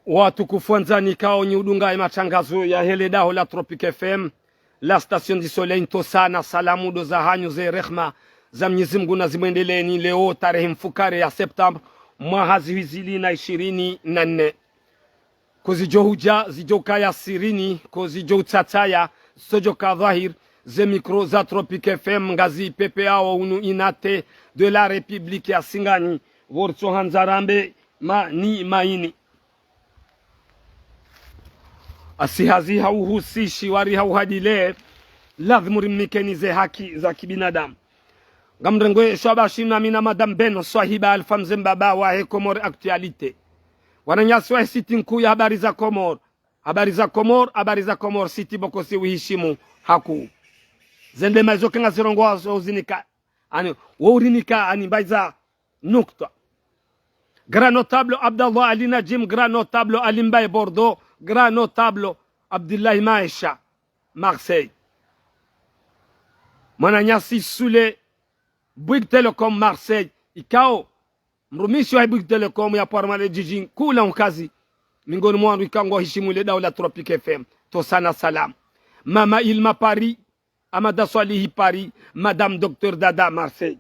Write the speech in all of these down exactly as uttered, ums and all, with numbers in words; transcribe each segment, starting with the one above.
Watukufu wandzani ikao nyi udunga ye matrangazo yahe le daho la Tropic F M, la station du soleil, ntsosa na salamu ndo zahanyu ze rehma za Mnyezi Mngu nazimwendeleni. Leo tarehi mfukare ya septembre, mwaha zihwi zili na ishirini na nne. Ko zidjo hudja zidjo kaya sirini, ko zidjo utsatsaya zitsodjo ka dhwahir, ze micro za Tropic F M ngazi pepeao hunu unité de la République ya Singani, pvo ritsohandza rambe mani maini. Asi hazi hauhusishi wari hauhadile, lazimu rimnikeni ze haki za kibinadamu. Ngamrengwe shwaba shina mina Madame Beno, swahiba Alpha Mze Mbaba wahe Comores Actualité. Wananyasi wahe site nkuu ya Habari za Comores. Habari za Comores, Habari za Comores, site pvoko si uhishimu haku. Zende maizo kenga zirongoa zo uzinika. Ani, wo urinika, ani mbaiza nukta. Grand notable Abdallah Ali Najim, grand notable Ali Mbaye Bordeaux, grand notable Abdullahi Maesha, Marseille. Mwananyasi Sule, Bouygues Telecom Marseille, ikao mrumishi wa Bouygues Telecom ya pvo harumwa le djidji nkuu la Ukazi, mingoni mwa wandru ikao ngwahishimwao le daho la Tropic F M, ntsosa na salamu. Mama Ilma Paris, Amada Swalihi Paris, Madame Docteur Dada Marseille.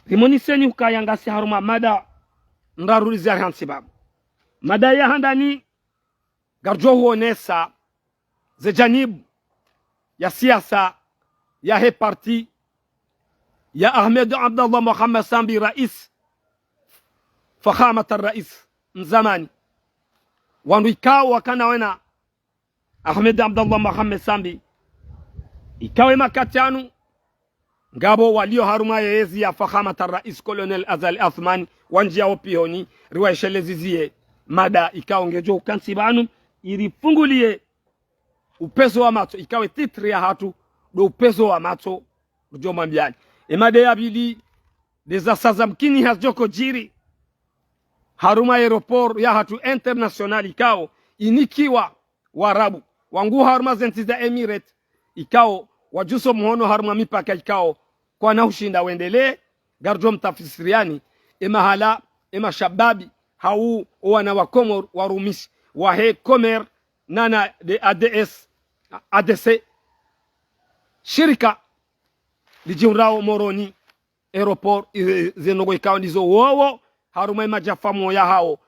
Rimoniseni ukaya ngasi harumwa mada ndraru zi ari hantsi pvapvo. Mada ya handani, ngaridjo huonesa ze janibu ya siasa yahe parti ya Ahmed Abdallah Mohamed Sambi, rais, fakhamat rais mzamani. Wandru ikao wakana wena Ahmed Abdallah Mohamed Sambi, ikao ye makati yanu ngapvo walio harumwa ye yezi ya fakhamat rais Colonel Azali Assoumani, wandjiao pihoni, riwaishelezizie mada ikao ngedjo ukantsi pvanu, irifungulie upvezo wa matso, ikao ye titre yahatru ndo upvezo wa matso, ridjo mwambiani. Ye mada ya pvili, nde za sa za mkini hazidjoko djiri harumwa aéroport yahatru international ikao inikiwa Warabu, wangu harumwa ze ntsi za Emirates, ikao wadjuso mhono harumwa mipaka ikao kwana hushinda wendelee. Ngaridjo mtafsiriani ye mahala ye mashababi hau wo wana wa Comores warumishi wahe Comair nana nde A D S, A D C, shirika lidjihundrao Moroni aéroport, i-, ze ndrongoo ikao ndizo wowo harumwa ye madjafamuo yahao,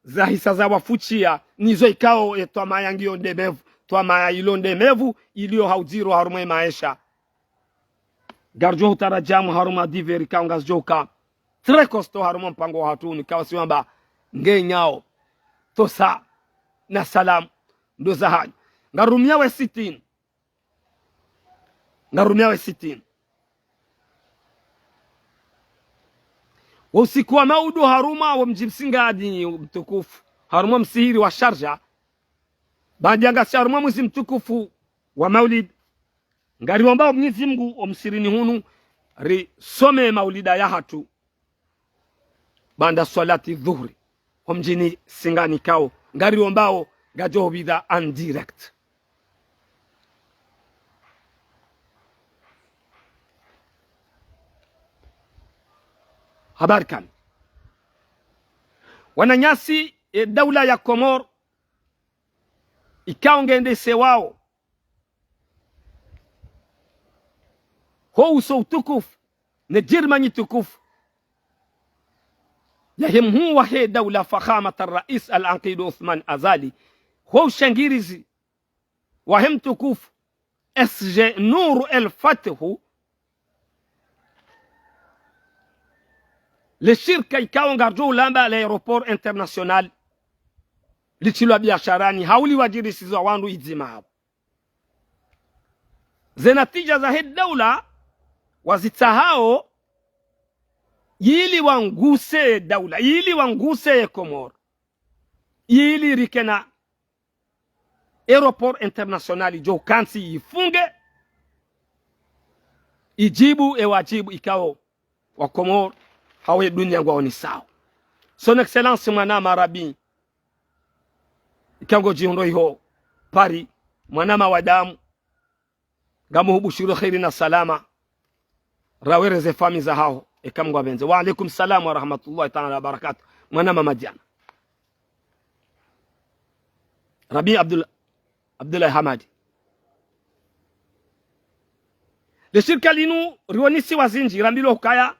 zahisa zawafushia, nizo ikao ye twamaya ngiyo ndemevu, twamaya ilo ndemevu, ilio ha udziro harumwa ye maesha. Ngaridjo hutarajamu harumwa divers ikao ngazidjo uka très costaud harumwa mpango wahatru unu ikao si wamba ngenyao. Ntsosa na salamu ndo zahanyu. Ngarumia we sitini. Ngarumia we sitini. Wo usiku wa maudu harumwa wo mdji msingani mtukufu, harumwa msihiri wa Sharjah, baanda ngasi harumwa mwezi mtukufu wa Maulid, ngariombao Mnyezi Mngu wo msihirini hunu risome maulida yahatru baanda swalati dhuhuri, ho mdjini Singani ikao ngariombao ngadjo hupvira en direct. Habari kani. Wananyasi, ye daula ya Comores ikao ngendesewao ho uso utukufu ne djirma nyitukufu yahe mhuu wahe daula, fakhamat rais al-Aqid Uthman Azali, ho ushangirizi wahe mtukufu S G Nour El Fath, le shirika ikao ngaridjo ulamba le aéroport international litrilwa biasharani, hau liwadjirisiza wandru idzima hapvo. Ze natija zahe daula wazitsahao, ili wanguse daula, ili wanguse ye Comores, ili rikena aéroport international idjo kantsi ifunge, idjibu ye wadjibu ikao wa Comores hau ye dunia ngwaonesao. Son Excellence mwanama Rabi, ikao ngodjihundro iho Paris, mwanama wa damu, ngamuhubushiro kheri na salama, rawereze famiyi zahaho, eka Mngu apvendze. Wa alaikum salam wa rahmatullahi ta'ala wa barakatuh. Mwanama Madiana. Rabi Abdul-, Abdullahi Hamadi. Le shirika linu rionisiwa zindji, rambilwa ukaya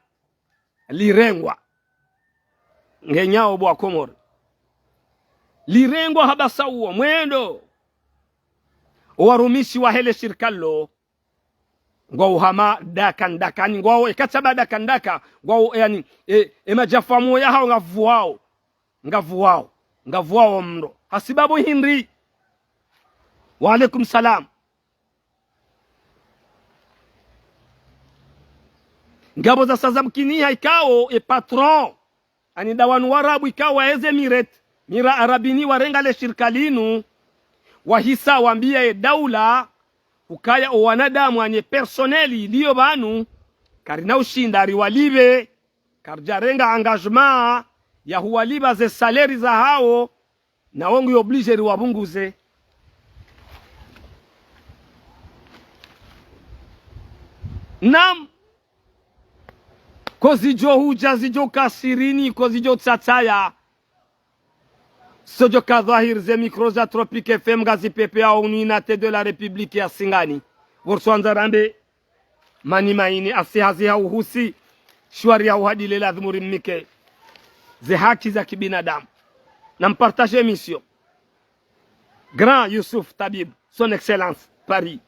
lirengwa. Ngenyao bo wa Komori. Lirengwa habasa uwo mwendo. Owarumishi wahe le shirika lo ngwao hama daka ndaka, ni ngwao, eka tsaba daka ndaka, ngwao, yani, e, e madjafamu yahao ngapvuwao, ngapvuwao, ngapvuwao mndro. Hasibabu hindri? Wa alaikum salam. Ngapvo za saza mkiniha ikao e patron, ani nda wanu Warabu ikao wa eze mirete, mira Arabini warenga le shirika linu, wahisa wambia e daula, ukaya o wanadamu ani e personnel iliyo pvanu, karina ushinda riwalipve, karidjarenga engagement ya huwalipva ze salaire zahao, na wo ngu obligé riwapvunguze. Naam, ko zidjo hudja, zidjo kasirini, ko zidjo tsatsaya. Sodjo ka dhwahiri ze micro za Tropic F M ngazi pepeao unu unité de la République ya Singani. Pvo ritsuandza rambe mani maini, asihazi ha uhusi, shiwari ya uhadile lazimu rimnike ze haki za kibinadamu. Na mpartage émission. Grand Youssouf Tabib, son excellence, Paris.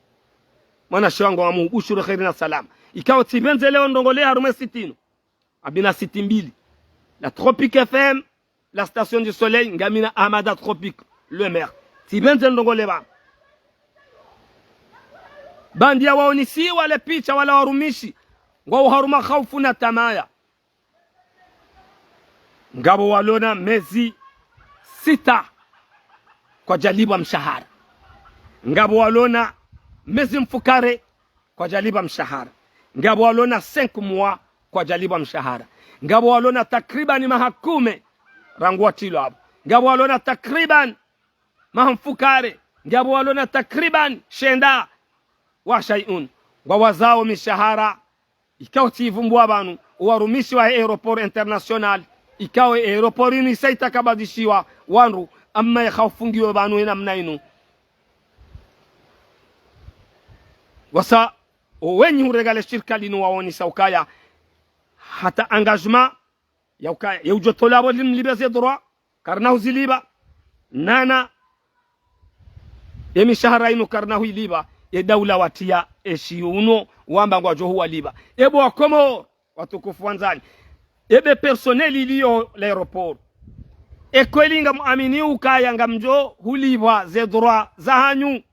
Mwana shiwango wa mubushuru kheri na salama. Ikao tsipvendze leo ndrongole harumwa e site inu. Ngamina site mbili. La Tropic F M, la Station du Soleil, ngamina Ahmada Tropic, le maire. Tsipvendze ndrongole pvanu. Pvandzi ya waonisiwa le picha wala warumishi, ngwao harumwa khaufu na tamaya. Ngapvo walona mezi sita kwadjalipvwa mshahara. Ngapvo walona mezi mfukare kwadjalipvwa mshahara. Ngapvo walona cinq mois kwadjalipvwa mshahara. Ngapvo walona takriban maha kume rangu watrilwa apvo. Ngapvo walona takriban maha mfukare. Ngapvo walona takriban shenda wa shay'un. Ngwawazao mishahara ikao tsivumbua pvanu, owarumishi wa aéroport international, ikao aéroport inu isa itakabadhishiwa wandru, amma yeka ufungiwa pvanu ye namna inu. Wasa, owenyi hurenga le shirika linu waonesa ukaya, hata engagement ya ukaya, ye udjo tola pvo limlipve ze droit, karina huzilipva. Nana, e mishahara inu karina huilipva, e daula watria e shiuno, wamba ngwadjo huwalipva. E bo wa Komori, watukufu wandzani. Ebe personnel iliyo l'aéroport. E kweli ngamuamini ukaya ngamdjo hulipvwa ze droit zahanyu.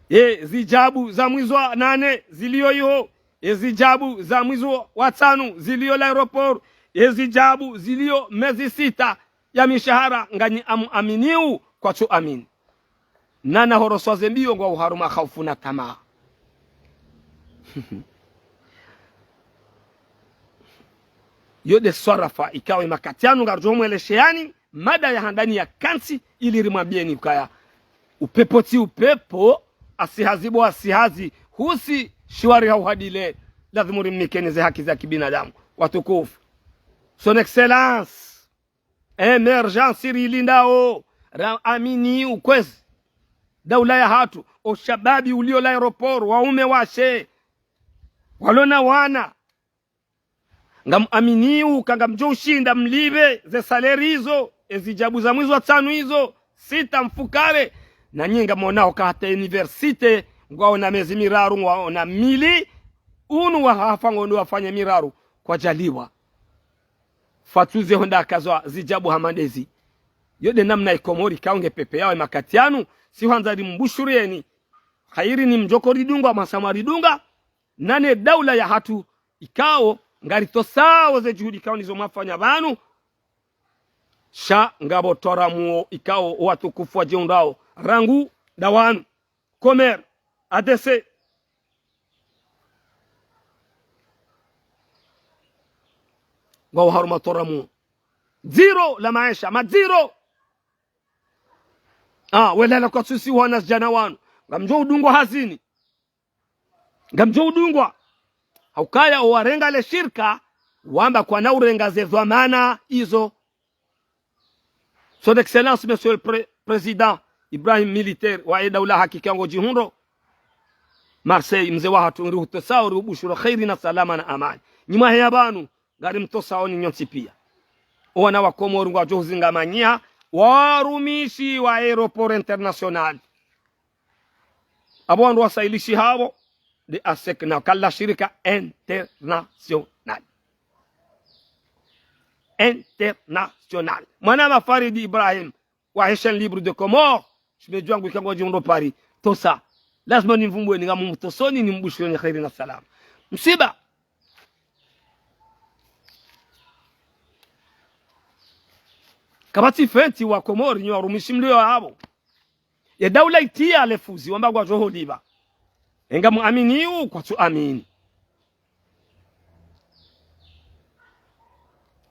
E zidjabu za mwezi wa nane ziliyo iho, e zidjabu za mwezi wa tsanu ziliyo l'aéroport, e zidjabu ziliyo mezi sita ya mishahara, nganyi amuaminiu kwatsu amini. Nana horoswa ze mbiyo ngwao harumwa khaufu na tamaa. Yo nde swarafa ikao e makati yanu ngaridjo mwelesheani, mada ya handani ya kantsi ili rimwambieni ukaya upepvo tsi upepvo, asihazi bo asihazi, husi shiwari ha uhadile, lazimu rimnikeni ze haki za kibinadamu. Watukufu. Son Excellence, émergence rilindao, raamini ukwezi. Daula yahatru, o shababi ulio l'aéroport, waume washe, walona wana, ngamuaminiu uka ngamdjo ushinda mlipve ze salaire izo, e zidjabu za mwezi wa tsanu izo, sita mfukare, na nyi ngamonao ka hata université, ngwaona mezi miraru, ngwaona mili, unu wahafa ngondo wafanya miraru, kwadjalipvwa. Fatsuze honda akazwa zidjabu hama ndezi. Yo nde namna e Komori ikao nge pepvo yao e makati yanu, si hwandza rimbushurieni. Khairi ni mdjoko ridungwa, mwasamwa ridunga, nane daula yahatru ikao, ngaritosao ze juhudi ikao nizo mwafanya pvanu, sha ngapvo twaramuo ikao watukufu wadjihundrao, rangu ndawanu, Comores, A D C. Ngwao harumwa twaramuo. Dziro la maesha, madziro. Ah, welala kwatsusiwa na zidjana wanu. Ngamdjo udungwa hazini. Ngamdjo udungwa. Haukaya owarenga le shirika, wamba kwana urenga ze dhwamana izo. Son Excellence, Monsieur le Pré-, Président, Ibrahim militaire wa ye daula hakika ngodjihundro. Marseille, mze wahatru, ngari hutosao, ri hubushuro kheri na salama na amani. Nyi mwaheya pvanu, ngari mtosao ni nyontsi pia. Owana wa Komori ngwadjo huzingamanyiha, warumishi wa aéroport international. Apvo wandru wasailishi hapvo, de asek na kala shirika international. International. Mwana ma Farid Ibrahim, wa he chaîne libre de Comores, shemedji wangu ikao ngodjihundro Paris. Tosa. Lazima nimvumbue, ningamumtosoni, nimbushireni kheri na salama. Msiba. Kapvatsi fenti wa Komori, nyi warumishi mlio hapvo. Ye daula itia lefuzi, wamba ngwadjo holipva. Enga muaminiu, kwatsu amini.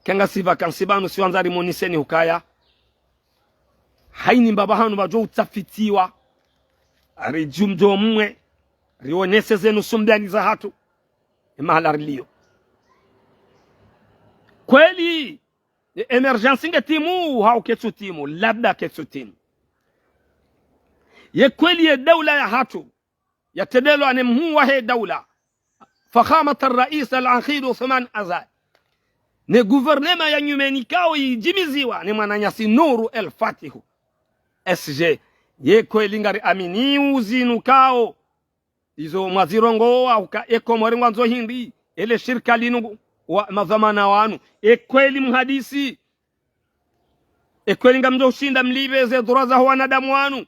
Kanga si vacances pvanu, si wandza rimoniseni hukaya. Hayini mbapvi hanu pvadjo utsafitiwa. Ari djumdjo mwe. Rionese zenu sumbiani zahatru. Emahala rilio. Kweli, e émergence nge timu, hau ketsu timu, labda ketsu timu. Ye kweli ye daula yahatru, yatrendelwa ne mhuu wahe daula, Fakhamat al-Rais al-Akhir Othman Azali, ne gouvernement ya nyumeni ikao idjimiziwa ne mwananyasi Nour El Fath, S G. Ye kweli ngari amini uzinu ikao izo mwazirongoa uka e Komori ngwandzo hindri, ele shirika linu wa madhwamana wanu. E kweli mhadisi. E kweli ngamdjo ushinda mlipve ze dhulma za wanadamu wanu.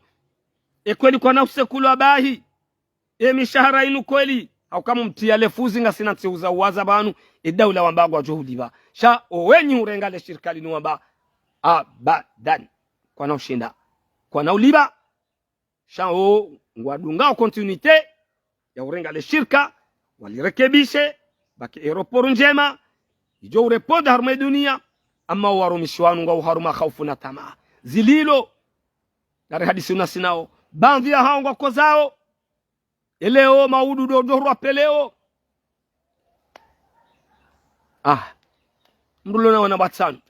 E kweli kwana usekulwa bahi. E mishahara inu kweli. Hauka mumtia lefuzi ngasina ntsihu za uwaza pvanu. E daula wamba ngwadjo hulipva. Sha owenyi urenga le shirika linu wamba. Abadan. Kwana ushinda. Kwana ulipva. Sha o ngwadungao continuité ya urenga le shirika, walirekebishe, baki aéroport ndjema, idjo urépondre harumwa e dunia, ama o warumishi wanu ngwao harumwa khaufu na tamaa. Zililo, ngari hadisi unasi nao, baadhwi yahao ngwakozao, eleo maudu ndo ndo rwapeleo, Ah. Mndru lona wana watsanu.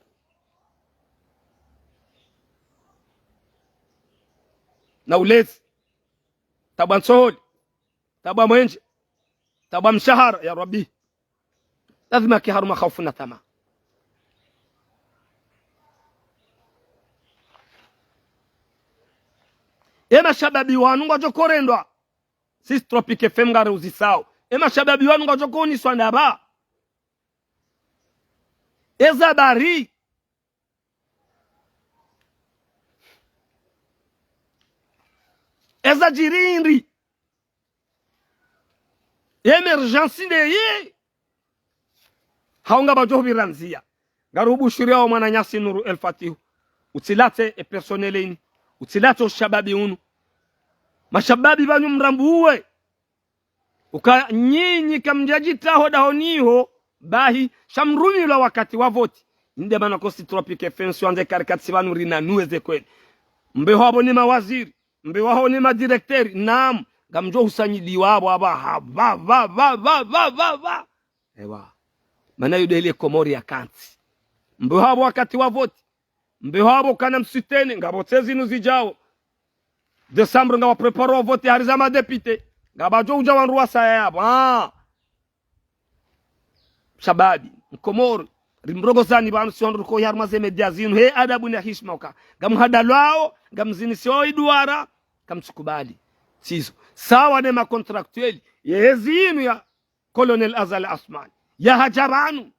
Na ulezi. Tabu ya ntsoholi. Tabu ya mwenje. Tabu ya mshahara, ya Rabbi. Lazima ke harumwa khaufu na tamaa. E mashababi wanu ngwadjo korendwa. Sisi Tropic F M ngari uzisao. E mashababi wanu ngwadjo koniswa ndapvi? Eza bari. Eza djirindri. Emergence ndeyi. Hau ngapvadjo hupvira ndzia. Ngari ubushiriao mwananyasi Nour El Fath. Utsilatse e personnel ini. Utsilatse o shababi unu. Mashababi pvanu mrambuwe. Uka nyinyi kamdjadjitaho dahoni ho, bahi, sha mrumilwa wakati wa voti. Inde mana kosi Tropic F M si wandze karikatsi pvanu rina nuwe ze kweli. Mbe hwapvo ne mawaziri. Mbe hwapvo ne madirecteur, naam, ngamdjo husanyiliwa apvo apvaha, pva, pva, pva. Ewa. Mana yo nde ile Komori ya kantsi. Mbe hwapvo wakati wa voti. Mbe hwapvo kana msitene, ngapvo tse zinu zidjao. Décembre ngapvo préparé voti hari za madéputé. Ngapvadjo udja wandru wasaya yapvo. Ah. Shababi, Mkomori, rimrongozani pvanu si wandru ko harumwa ze média zinu, he adabu na hishima uka. Ngamhadalwao, ngamzinisao iduara, kamtsukubali. Sizo. Sawa ne ma contractuels, ye hezi inu ya Colonel Azali Assoumani. Yahadja pvanu.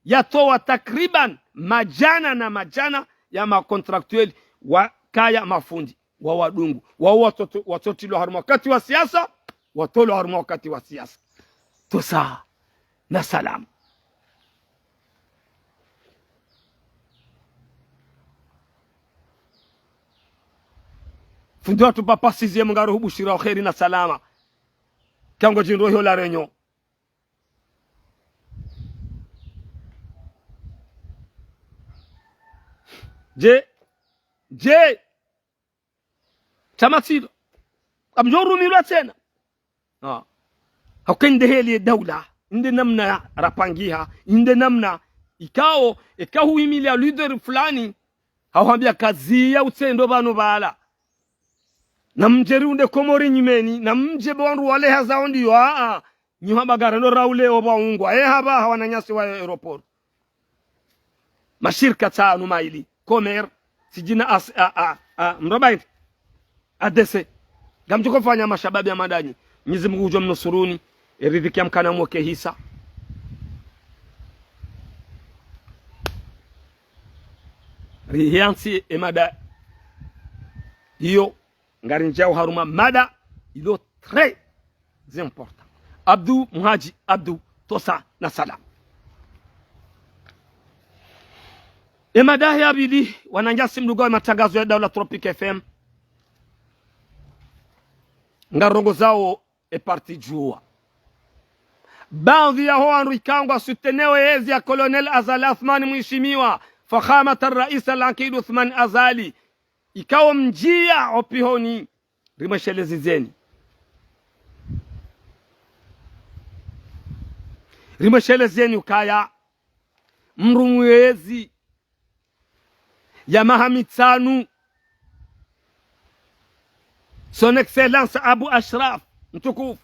Yatowa takriban madjana na madjana ya ma contractuels wakaya mafundi. Wa wadungu, wa watoto, watsotilwa harumwa wakati wa siasa, watolwa harumwa wakati wa siasa. Tosa na salama. Fundi watru papa sixième ngari hubushira kheri na salama. Kango djindro hio La Réunion. Je, je, tamatsilo. Kamdjo rumilwa tsena. Ah. Hauka inde heli ye daula, inde namna rapangiha, inde namna ikao, eka huhimilia leader fulani, hauhambia kaziya utsendo pvanu pvala. Na mdje riunde Komori nyumeni, na mdje bo wandru wale hazao ndiyo, a, a. Nyi hamba ngarendo raule opvaungwa. E hapvaha wananyasi wa aéroport. Mashirika tsanu mayili. Comer, sijina as, a, a, a, mrobaini. A D C. Ngamdjo hufanya mashababi ya madanyi. Mwenyezi Mungu udjo mnusuruni. Eridhiki ya mkana mwoke hisa. Rihiantsi emada. Iyo. Ngarinjao harumwa mada ilo très important. Abdou Mhadji Abdou, Tosa na Salam. Emada ya pvili, wananyasi mdungao ematangazo ya Daula Tropic F M. Ngarongozao e parti Juwa. Baadhwi yaho wandru ikao ngwa soutenir eyezi ya Colonel Azali Assoumani, mheshimiwa, Fakhamat al-Rais al-Ankid Othman Azali. Ikao mdjia opvihoni, rimweshelezeni. Rimweshelezeni ukaya mdru mwezi ya maha mitsanu, Son Excellence Abou Achraf, mtukufu,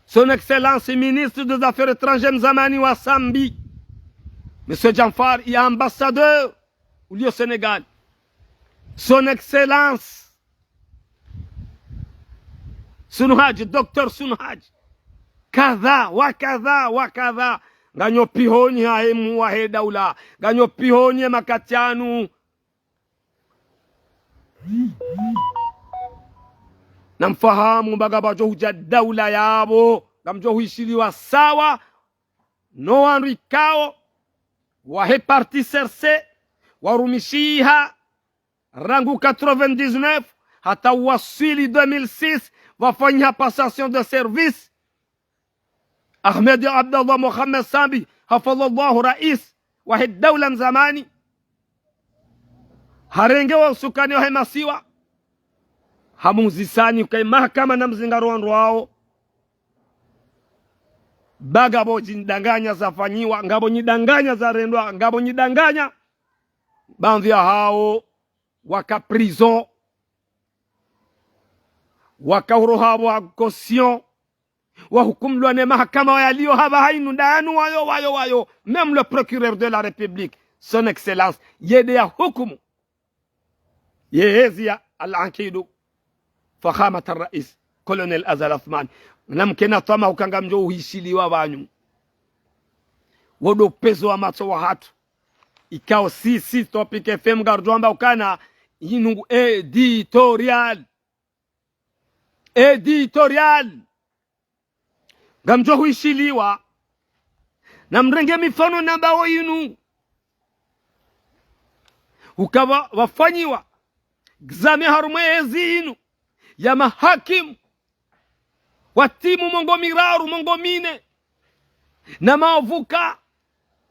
Son Excellence Ministre des Affaires Étrangères mzamani wa Sambi, Monsieur Djanfar, ya ambassadeur ulio Sénégal, Son Excellence Sounhadji, Docteur Sounhadji, kadha wa kadha wa kadha. Nganyo pvihoni hahe mhuu wahe daula, nganyo pvihoni emakati yanu. Na mfahamu mba ngapvadjo hudja daula yapvo, ngamdjo hwishiliwa sawa no wandru ikao wahe parti C R C, warumishiha rangu quatre-vingt-dix-neuf, hata waswili deux mille six, pvafanyiha passation de service. Ahmed Abdallah Mohamed Sambi, hafadhallahu, rais wahe daula mzamani, harenge wa usukani wahe masiwa, hamuzisani ukaya mahakama na mzingaro wandru wao. Ba ngapvo nyidanganya zafanyiwa, ngapvo nyidanganya zarendwa, ngapvo nyidanganya. Baadhwi yahao waka prison, waka huro hapvo ha caution, wahukumulwa ne mahakama yaliyo hapvaha inu ndanu wayo, wayo, wayo. Même le procureur de la République, Son Excellence, yende ya hukumu. Yehezi ya Al-Ankidu, Fakhamat al-Rais, Colonel Azali Assoumani. Na mkena twama uka ngamdjo uhwishiliwa pvanu. Wo ndo upvezo wa matso wahatru. Ikao sisi Tropic F M ngarudjo amba ukana inu ngu éditorial. Éditorial. Ngamdjo hwishiliwa. Na mrenge mifano nambao inu. Ukaya pvafanyiwa examen harumwa yezi inu ya mahakimu watimu mengo miraru, mengo mine, na maavoka.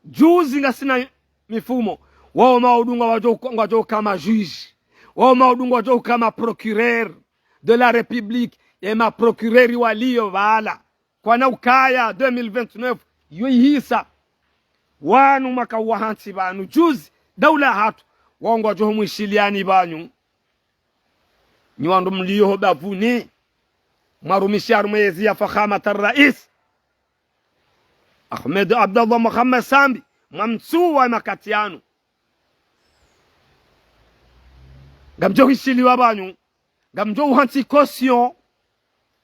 Juzi ngasina mifumo. Wao maudungwa wadjo, ngwadjo uka ma juge. Wao maudungwa wadjo uka ma procureur de la République. Ye ma procureur waliyo pvala. Kwana ukaya deux mille vingt-neuf yo ihisa. Wanu mwaka wahantsi pvanu. Juzi, daula hatru. Wao ngwadjo humwishiliani pvanu. Nyi wandru mliyo ho bapvuni, mwarumishi harumwa yezi ya Fakhamat al-Rais Ahmed Abdallah Mohamed Sambi, mwamtsuwa emakati yanu. Ngamdjo hwishiliwa pvanu, ngamdjo uhantsi caution,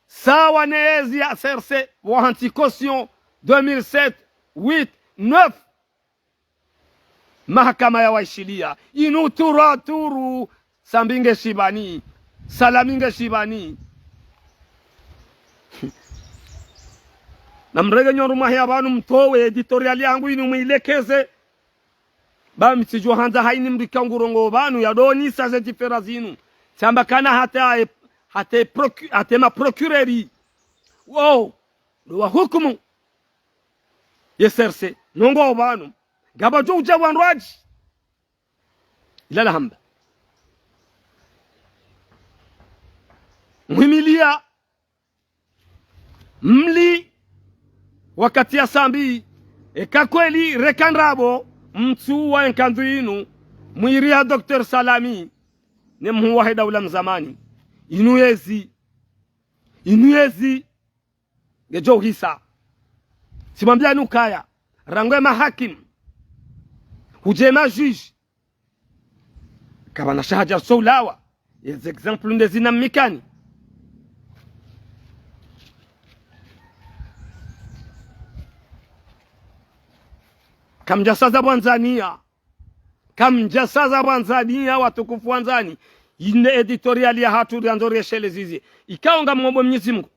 sawa ne yezi ya C R C, wahantsi caution, deux mille sept, huit, neuf. Mahakama ya waishiliya. Inu turu turu. Sambi nge shipvani. Salami nge shipvani. Na mrenge nyondro mwahe ya pvanu mtowe éditorial yangu inu mwilekeze. Ba mi tsidjo handza haini mdru ikao ngurongoa pvanu ya donisa ze différence zinu. Tsamba kana hata e, hata e procu-, hata e ma procureur. Wao ndo wahukumu ye C R C. Nongo pvanu. Ngapvadjo udja wandru wadji. Ila la hamba. Muhimiliya mli wakati ya Sambi, eka kweli reka ndrabo, mtsuwa enkandhu inu, mwiri ya Docteur Salami, ne mhuu wahe daula mzamani. Inu yezi. Inu yezi. Ngedjo uhisa. Tsimwambiyani ukaya. Rangu ye mahakimu. Hudje majuge. Kapvana sha hadja so ulawa. Yezi exemple nde zinu mnikani. Kamdjasaza pvwandzani ya. Kamdjasaza pvwandzani ya watukufu wandzani. Inde editorial yahatru riandzo riesheleze zizi. Ikao ngamombo Mwenyezi Mungu.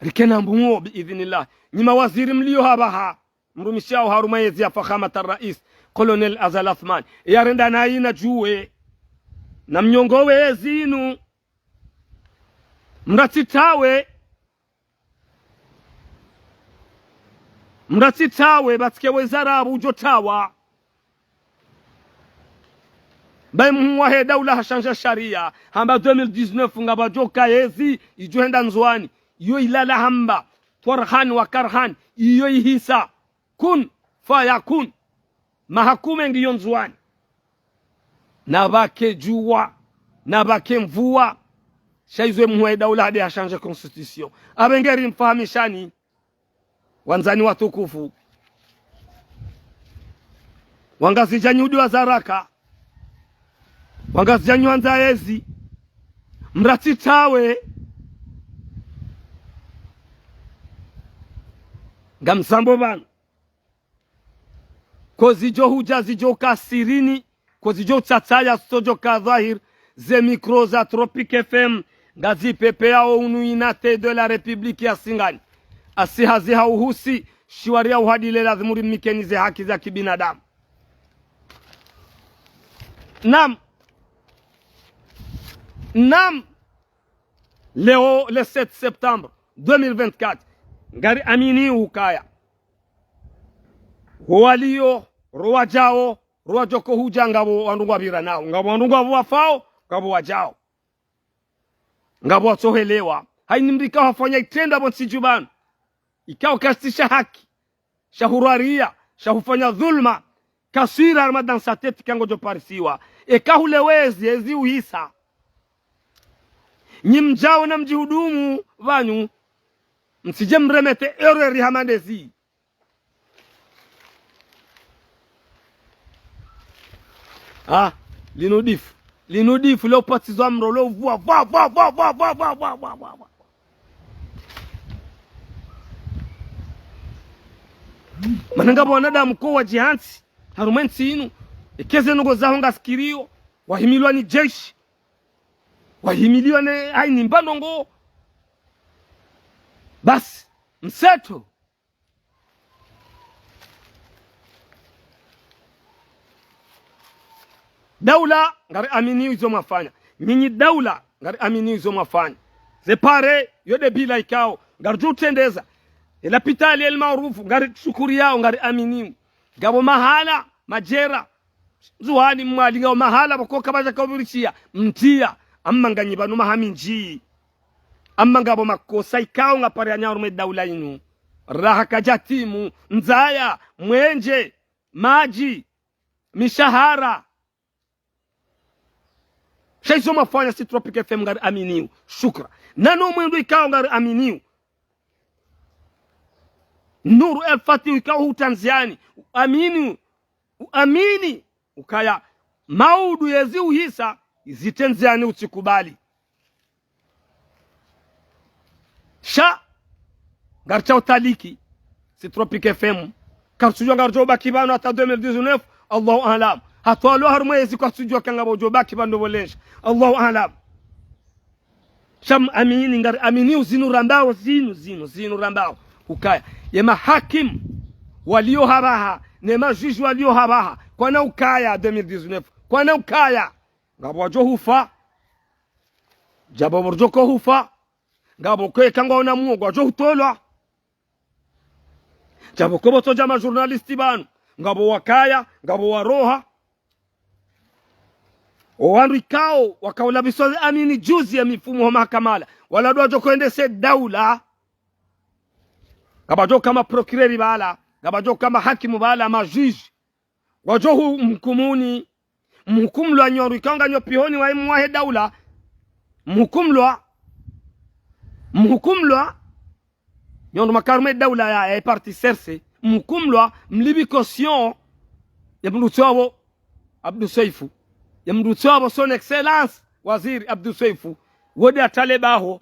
Rikena mbumo biidhnillah. Nyi mawaziri mlio hapvaha. Mrumishao harumwa yezi ya fakhamat ar-rais, Colonel Azali Assoumani. Yarenda nayi na djuwe. Na mnyongo we yezi inu. Mratsitawe. Mratsitawe, batsike wezara pvudjo tawa. Bayi mhuu wahe daula hashanja sharia, hamba deux mille dix-neuf ngapvadjo ka yezi, idjo henda Ndzuwani. Iyo ilala hamba, twarhan wa karhan, iyo ihisa. Kun fayakun. Mahakume ngiyo Ndzuwani. Na pvake djuwa, na pvake mvua. Sha izo ye mhuu wahe daula hade hashanja constitution. Apve ngeri mfahamishani. Wandzani watukufu. Wangazidja nyi udiwa zaraka. Wangazidja nyi wandza yezi. Mratsitawe. Ngamzambo pvanu. Ko zidjo hudja zidjo ka sirini, ko zidjo utsatsaya zitsodjo ka dhwahir, ze micro za Tropic F M, ngazipvepveyao unu unité de la République ya Singani. Asi hazi ha uhusi, shiwaria uhadile lazimu rimnikeni ze haki za kibinadamu. Naam. Naam. Leo, le sept septembre deux mille vingt-quatre, ngari amini ukaya. Wo walio, ro wadjao, ro wadjoko hudja ngapvo wandru ngwapviranao, ngapvo wandru ngapvo wafao, ngapvo wadjao. Ngapvo watsohelewa. Hayini mdru ikao hafanya itrendwa pvo ntsi djuu pvanu. Ikao kashitsisha haki. Sha hurwaria, sha hufanya dhulma. Kaswira harumwa dans sa tête ka ngodjo parisiwa. Eka hule wezi, ezi uhisa. Nyi mdjao na mdjihudumu pvanu. Msidje mremete erreur hama ndezi. Ah, linu difu. Linu difu, leo patsizwa mro, leo vua, vua, vua. Mana ngapvo wanadamu ko wadjihantsi, harumwa entsi inu, eka ze ndrongoo zaho ngazikirio, wahimilwa ni jeshi, wahimiliwa ne, hayini mba ndrongoo. Basi, mseto. Daula, ngari amini izo mwafanya. Nyinyi daula, ngari amini izo mwafanya. Ze pare, yo de bila ikao, ngaridjo utrendeza. E lapitali El Maarouf, ngari shukuriyao, ngari amini. Ngapvo mahala, madjera. Ndzuwani Mwali ngapvo mahala, pvoko kapvadja ka upvirishia, mtria. Amma nganyi pvanu maha mindji. Amma ngapvo makosa ikao ngapvarianao harumwa e daula inu. Raha kadjatimu, ndzaya, mwenje, madji, mishahara. Sha izo mwafanya si Tropic F M ngari aminiu. Shukra. Nano mwendo ikao ngari aminiu. Nuru El Fatih ikao hu Tanziani. Aminiu. Uamini ukaya maudu yezi uhisa, izi Tanziani utsikubali. Sha, ngaricha utaliki, si Tropic F M. Karitsudjua ngaridjo ubaki pvanu hata deux mille dix-neuf, Allahu aalam. Hata walo harumwa yezi karitsudjua kanga pvo udjo ubaki pvanu pvo lensha. Allahu aalam. Sha mwamini, ngari amini uzinu rambao, zinu, zinu, zinu rambao. Ukaya. Ye mahakimu walio hapvaha, ne majuge walio hapvaha. Kwana ukaya deux mille dix-neuf. Kwana ukaya. Ngapvo wadjo hufa. Djapvo pvo ridjo ko hufa. Ngapvo kweka ngwaona muo ngwadjo hutolwa. Djapvo ko pvo tsodja majournaliste pvanu. Ngapvo wakaya, ngapvo waroha. O wandru ikao, wakaula pviswa amini juzi ya mifumo ho mahakama la. Wala ndo wadjo ko endese daula. Ngapvadjo ka ma procureur pvala. Ngapvadjo ka mahakimu pvala, majuge. Wadjo hu mhukumuni. Mhukumu lwa nyoru ikao nganyo pihoni wa imu wahe daula. Mhukumlwa, mhukumlwa, nyondo makarme daula ya, ya parti C R C, mhukumlwa, mlipvi caution, ya mdru tsi wapvo Abdou Soefo, ya mdru tsi wapvo son excellence, waziri Abdou Soefo, wo nde atale baho,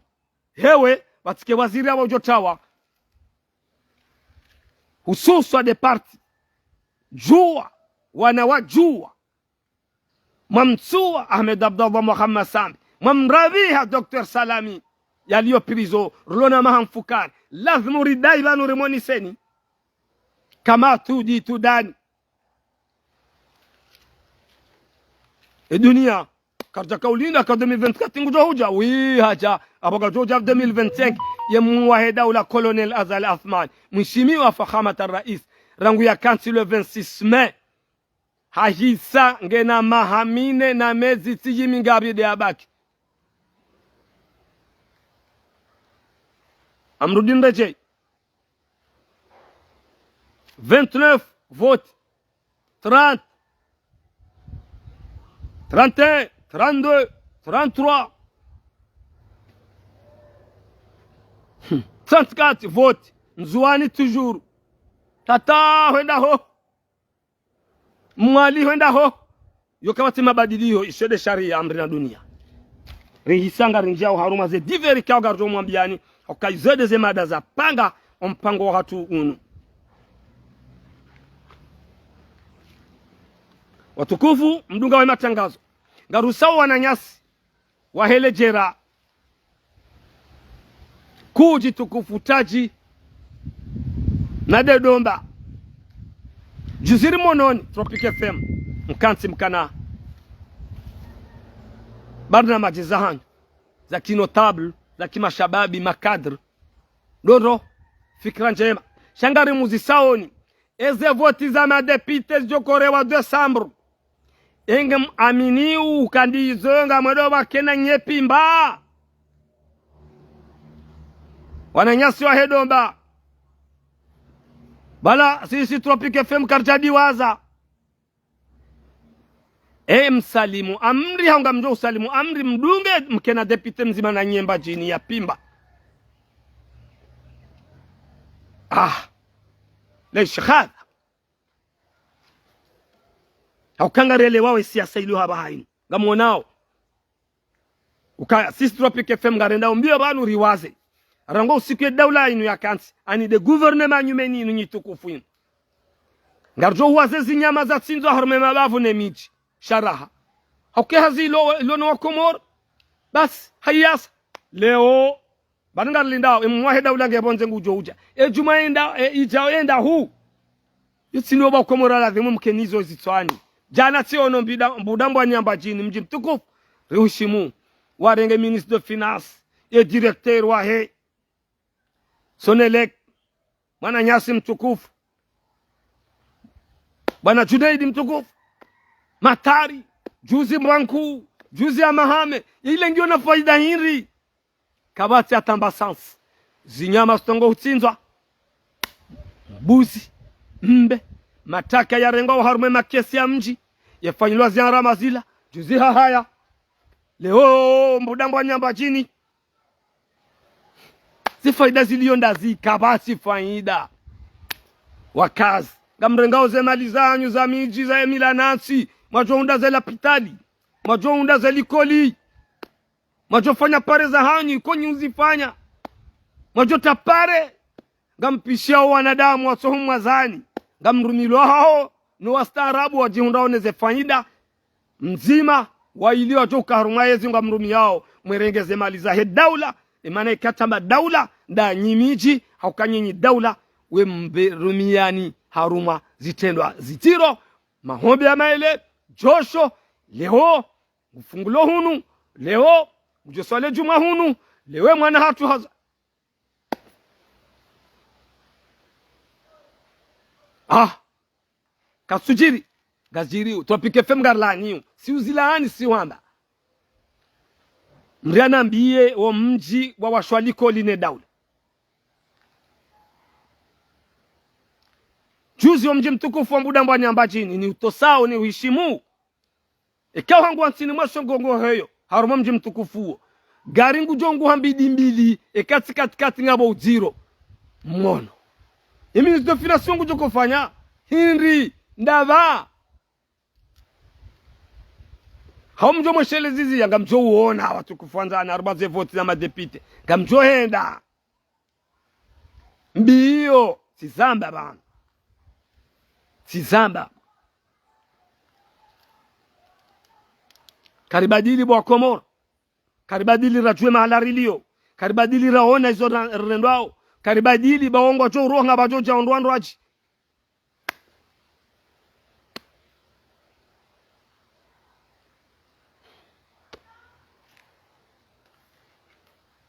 hewe, pvatsike waziri apvo udjo tawa. Hususwa nde parti. Djuwa, wana wa djuwa. Mwamtsuwa Ahmed Abdallah Mohamed Sambi. Mwamrapviha Docteur Salami. Yaliyo prison, rilo na maha mfukare. Lazimu ridai pvanu rimoniseni. Kama tudi tudani. E duniya, karidja kaulinda ka deux mille vingt-quatre ngudjo hudja, oui, hadja, apvo kadjo hudja deux mille vingt-cinq, ye mhuu wahe daula Colonel Azali Assoumani, mheshimiwa Fakhamat al-Rais, rangu yakantsi le vingt-six mai, hahisa ngena maha mine na mezi tsi djimi ngapvi nde yabaki. Amrudine Redjeï. Vingt-neuf votes. Trente. Trente et un, trente-deux, trente-trois. Trente-quatre votes. Ndzuwani toujours. Tata hwenda ho. Mwali hwenda ho. Yo kapvatsi mabadiliho, isho nde shariya amri na duniya. Rihisa ngarinjiyao harumwa ze divers ikao ngaridjo mwambiyani, hauka izo nde ze mada zapanga ompango wahatru unu. Watukufu, mdungao we matangazo. Ngarusao wananyasi wahe le djera kuu djitukufu tadji na nde Domba. Djuzi ri mononi Tropic F M, mkantsi mkana barnamaji zahanyu, za ki notable, za ki mashababi, makadre. Ndrongoo, fikira ndjema. Sha ngarimuzisaoni, eze voti za madepite zidjo korewa décembre, enge mwamini uka ndizo ngamwendo pvwakena nye Pimba? Wananyasi wahe Domba. Bala sisi Tropic F M karidja diwaza. E msalimu amri, hau ngamdjo usalimu amri, mdunge mkena depite mdzima na nyemba djini ya Pimba. Ah. Leish hadha. Hauka ngarelewao e siasa ilo hapvaha inu. Ngamwonao. Ukaya, sisi Tropic F M ngarendao mbio pvanu riwaze. Rangu usiku ye daula inu yakantsi, ani nde gouvernement nyumeni inu nyitukufu inu. Ngaridjo huwaze zinyama zatsindzwa harumwa e mabavu ne midji. Sharaha. Hauka hazi ilo, ilo no Wakomoro. Basi, hayasa. Leo, pvanu ngarilindao, e mhuu wahe daula nge pvondze ngudjo udja. E djumwa yenda, e idjao yenda hu. Yitsi ndo pvwa Komoro lazimu mkenizo zitswani. Djana tsiono mbida, Mbuda Mbwani Ambadjini, mdji mtukufu. Rihushimu. Warenge ministre de finance. E directeur wahe Sonelec. Mwananyasi mtukufu. Bwana Junaid mtukufu. Matari. Djuzi Mranku. Djuzi Hamahame. Ile ngiyo na faida hindri. Kapvatsi hata mba sansi. Zinyama zitrongo hutsindzwa. Mbuzi, mbe, mataka yarengwa oharumwa e makesi ya mdji, yafanyilwa ziarama zila, djuzi hahaya. Leo Mbuda Mbwani Ambadjini. Zifaida ziliyo ndazi, kapvatsi faida. Wakazi, ngamrengao ze mali zanyu za midji za emila nantsi, mwadjo unda ze lapitali, mwadjo unda ze likoli. Mwadjo fanya pare zahanyu, konyi uzifanya. Mwadjo ta pare. Ngampishiao wanadamu watsohumwa zani. Ngamrumilwao no wastaarabu wadjihundrao ne ze faida. Mdzima, wa ili wadjo uka harumwa yezi ngamrumiyao. Mwerenge ze mali zahe daula. Emana ikatamba daula, nda nyi midji, hauka nyinyi daula, we mbe rumiyani harumwa zitrendwa zitsiro, mahombe ya maele, djosho, leo, ngufungulo hunu, leo, ngudjo swali djumwa hunu, leo mwana hatru haza. Ah, kasudjiri, ngazidjiriyo, Tropic F M ngarilaaniyo, si uzilaani si wamba. Mdru yanambiye wo mdji wa washwa likoli ne daula. Djuzi wo mdji mtukufu wa Mbuda Mbwani Ambadjini, ni utosao, ni uhishimu. Ikao hangu wa ntsini mwa shongongo heyo, harumwa mdji mtukufu wo. Gari ngudjo nguha mbili mbili, eka tsi katikati ngapvo udziro. Mwono. Ye ministre des finances ngudjo kofanya hindri, ndapvi. Hau mdjo mwesheleza zizi ya ngamdjo uona, watukufu wandzani, harumwa ze voti za madepite. Ngamdjo henda. Mbiyo, tsizamba pvanu. Tsizamba. Karibadili bo Wakomoro. Karibadili radjuwe mahala rilio. Karibadili raona izo ra-, rirendwao. Karibadili ba wongo wadjo uroha ngapvadjo dja ondrwa ndrwadji.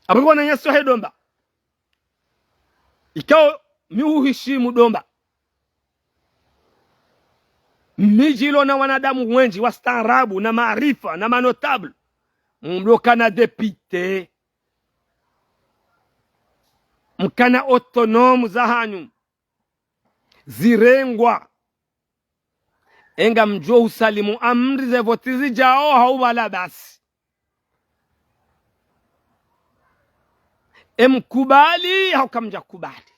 Apvo wananyasi wahe Domba. Ikao mi huhishimu Domba. Midji ilo na wanadamu wendji wastaarabu na maarifa na manotable. Mlokana député. Mkana autonome zahanyu. Zirengwa. Engamdjo usalimu amri ze voti zidjao hau pvala basi. Emkubali hau kamdja kubali.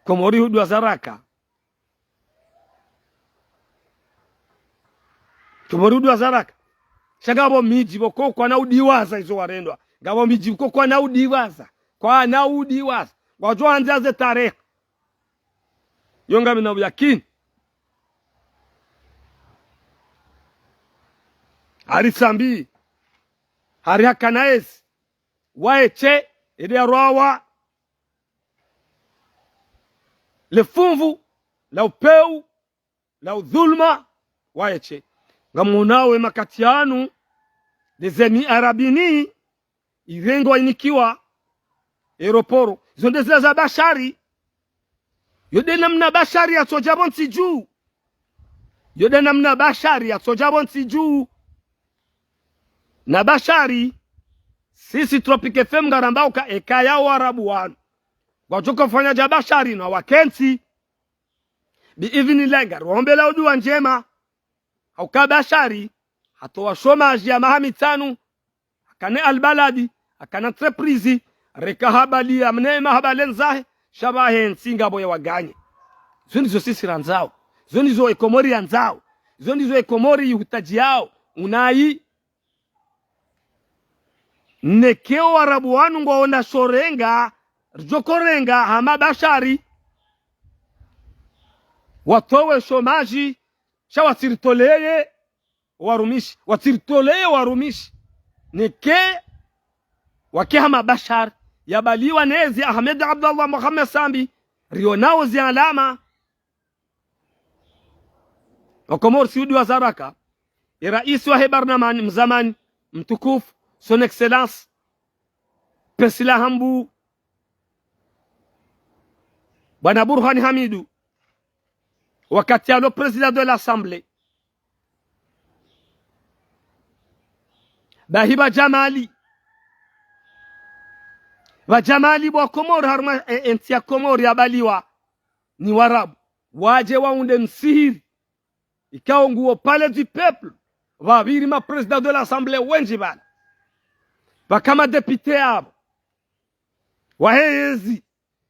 Komori hudwa zaraka. Komori hudwa zaraka. Sha ngapvo midji pvoko kwana udiwaza izo warendwa. Ngapvo midji pvoko kwana udiwaza. Kwana udiwaza. Ngwadjo andza ze tarehi. Yo ngamina uyakini. Hari Sambi. Hari hakana ezi. Waeshe, ede ya rwawa. Le funvu, la upeu, la udhuluma, waeshe. Ngamwonao ye makati yanu, des ennemis arabini, irengwa inikiwa, aéroport. Zo nde zila za Bashari. Yo de namna Bashari yatsodja pvo ntsi dju. Yo de namna Bashari yatsodja pvo ntsi dju. Na Bashari, sisi Tropic F M ngaramba uka eka ya Warabu wanu. Ngwadjo kofanya dja Bashari na wakentsi. Bi idhinillahi ngariwaombelao dua ndjema. Hauka Bashari, hatowa chômage ya maha mitsanu, hakana albaladi, hakana entreprise, reka habali ya mnema habali ndzahe, sha pvahe ntsi ngapvo ya waganye. Zo ndizo sisi randzao. Zo ndizo e Komori yandzao. Zo ndizo e Komori yihutadjiyao. Unayi. Neke o Warabu wanu ngwaona sho renga, ridjo korenga hama Bashari. Watowe chômage, sha watsiritoleye warumishi, watsiritoleye warumishi. Neke wake hama Bashari, yabaliwa nezi Ahmed Abdallah Mohamed Sambi, rionao zi alama. Wakomori si udiwaza haraka, e raisi wahe barlamani mzamani, mtukufu, Son Excellence, pesi la hambu, Bwana Burhani Hamidu, wakati yalo président de l'Assemblée. Bahi ba Djamali. Ba Djamali bo Wakomori harumwa, e, entsi ya Komori yabaliwa ni Warabu. Wadje waunde msihiri. Ikao nguwo Palais du Peuple. Pvapviri ma président de l'Assemblée wendji pvala. Pvaka ma député yapvo. Wahe yezi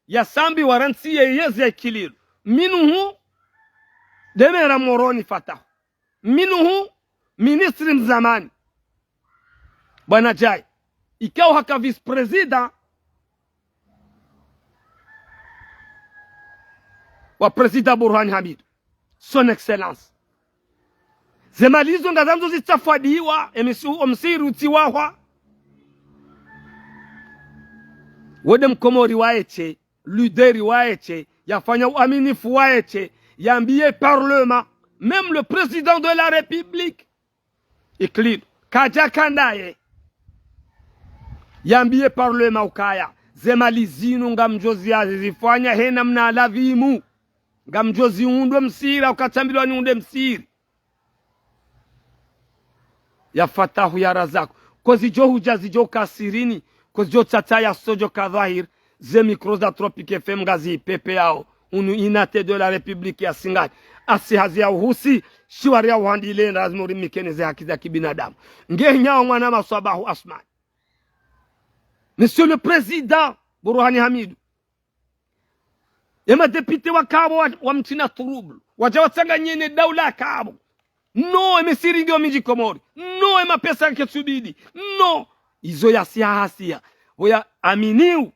ya Sambi, warantsi ye yezi ya Ikililou. Minhum, de maire Moroni Fatahu. Minhum, ministre mzamani, Bwana Djae. Ikao haka vice-président wa président Burhani Hamidu. Son Excellence. Ze mali izo ngazandzo zitsafwadiwa, emisu-, omsihiri utsiwahwa. Wo de Mkomori waeshe, leader waeshe, yafanya uaminifu waeshe, yambiye parlement, même le président de la République, Ikililou, kadja kandaye. Yambiye parlement ukaya, ze mali zinu ngamdjo ziyazifanya he namna lazimu. Ngamdjo ziundwe msihiri, ukatsambilwa niunde msihiri. Ya Fatahu ya Razaku. Ko zidjo hudja zidjo ka sirini, ko zidjo tsatsa ya sodjo ka dhwahiri, ze micro za Tropic F M ngazipepeyao. unu inate de la République ya Singani. Asi hazi ya uhusi, shiwari ya uhandile, lazima urimikene ze haki za kibinadamu. Nge nyawo mwana maswabahu Asumani. Monsieur le Président, Buruhani Hamidu. Ye madéputé wakapvo wa, wa mtsina trouble. Wadja watsanganye ne daula yakapvo. No, ye misiri ngiyo mindji Komori. No, ye mapesa yaketsubidi. No, izo yasiya hasiya. Pvo ya aminiu.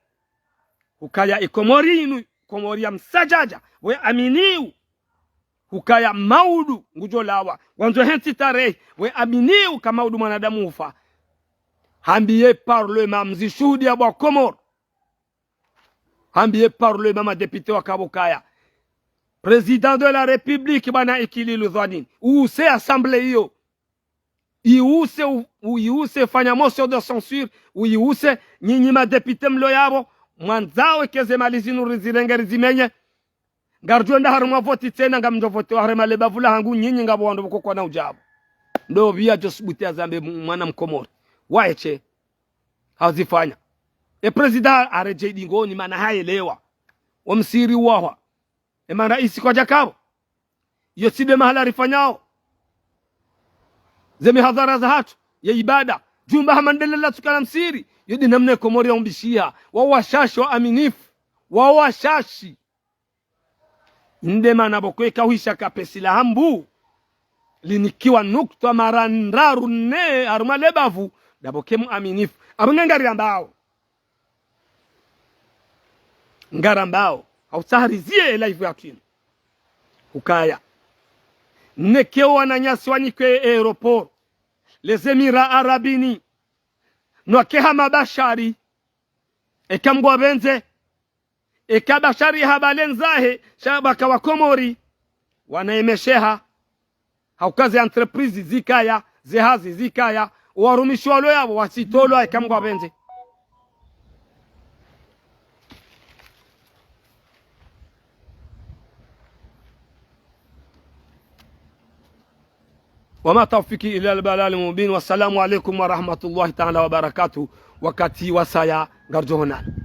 Hukaya ye Komori inu, Komori ya msadjadja. Pvo ya aminiu. Hukaya maudu ngudjo lawa. Wandzo hentsi tarehi. Pvo ya aminiu ka maudu mwanadamu ufa. Hambiye parlement mzishuhudiya bo wa Komori. Hambiye parlement madéputé wakapvo kaya. Président de la République, bwana Ikililu Dhoinine. Uuse assemblée iyo. Iuse, u-, u-, iuse fanya motion de censure. Uiuse, nyinyi madéputé mlo yapvo. Mwandzao eke ze mali zinu rizirenge rizimenye. Ngaridjo enda harumwa voti tsena ngamdjo vote wa harumwa lebavu lahangu nyinyi ngapvo wandru pvoko kwana udjapvo. Ndo pviya djo subuti yazambe mu-, mwana mkomori. Waeshe. Hazifanya. Ye président haredjei dingoni mana hayelewa. Wo msiri wahwa. Ye maraisi kwadjakapvo. Iyo tsi nde mahala rifanyao. Ze mihadhara zahatru. Ye ibada. Djumba hama ndele latsukana msiri. Iyo nde namna ye Komori ya umbishiha. Wao washashi wa aminifu. Wao washashi. Nde mana pvoko eka hwisha kapesi la hambu linikiwa nukutwa mara ndraru nne harumwa lebavu, ndapvo ke muaminifu. Apvo nge ngariyambao. Ngarambao. Hautsaha riziye live yahatru inu. Hukaya. Neke wo wananyasi wanikwe aéroport. Les Émirats Arabes Unis. Nwake hama Bashari. Eka mgwapvendze. Eka Bashari habalenzahe, sha pvaka wa Komori, wanaemesheha, hauka ze entreprise zikaya, ze hazi zikaya, owarumishi walo yapvo, wasitolwa eka mgwapvendze. وما توفيقي إلا بالله المبين. والسلام عليكم ورحمة الله تعالى وبركاته. Wakati wasaya ngaridjo honana.